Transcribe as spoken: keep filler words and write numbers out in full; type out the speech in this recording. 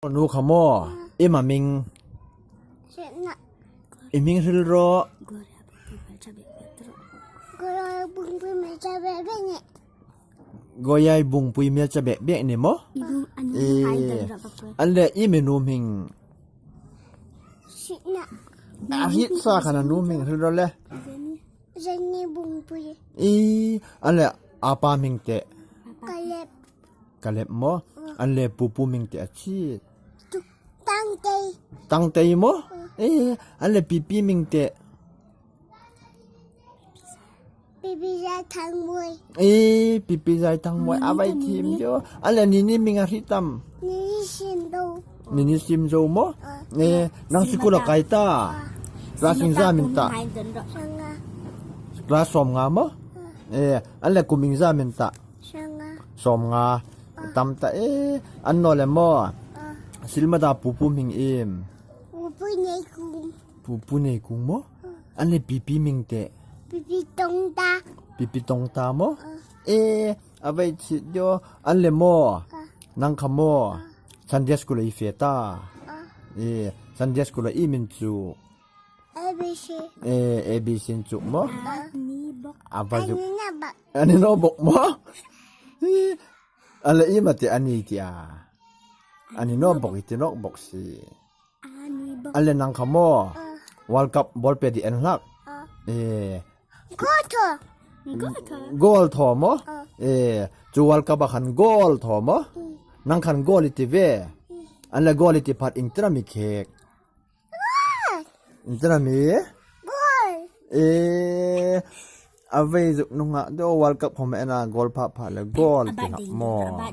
Nu kha maw, i ma hming? Sina. I hming hril ro. Goyai bungpui hmelchhe bek bek ni. Goyai bungpui hmelchhe bek bek ni maw? I dung an Eh, hai dan ra bak ko. An le i mi nu hming? Sina. A hriet sa khan a nu hming hril ro le. Jenny bungpui. I, an le a pa hming te? Kalep. Kalep maw? An le pupu hming te a chie? Tangtei. Tangtei maw? Eh, an le pipi hming te? Pipi Zaithangmoi. Eh, pipi Zaithangmoi, a vai thiem deu. An le nini hming a hriet am? Nini Simzo. Nini Simzo maw? Eh, nang sikul a kai ta? Class ieng zam i ni ta? Sanga. Class sawmnga maw? Eh, an le kum ieng zam i ni ta? Sanga. Sawmnga. Tam ta e, an naw le maw? Silmada pupu hming iem? Pupu Neikung. Pupu Neikung maw? An le pipi hming te? Pipi Tongta. Pipi Tongta maw? E, a vai thiem deu, an le maw? Nang kha maw? Sunday school a i fe ta? E, Sunday school a i mi inchuk? A B C. E, A B C inchuk maw? A ni bok. A va zuk. A ni naw bok. A ni naw bok maw? E, an le i ma te a ni ti a? A ni naw bok i ti nawk bok si. A ni bok. An le nang kha maw? World Cup ball pet i en hlak? E. Goal thaw. Goal thaw. Goal thaw maw? E, chu World Cup a khan goal thaw maw? Nang khan goal i ti ve. An le goal i ti phat ieng tira mi khek? Ieng tira mi? Goal. E, a vai zuk nunghak deu World Cup khom en a goal pha pha le goal ti hak maw?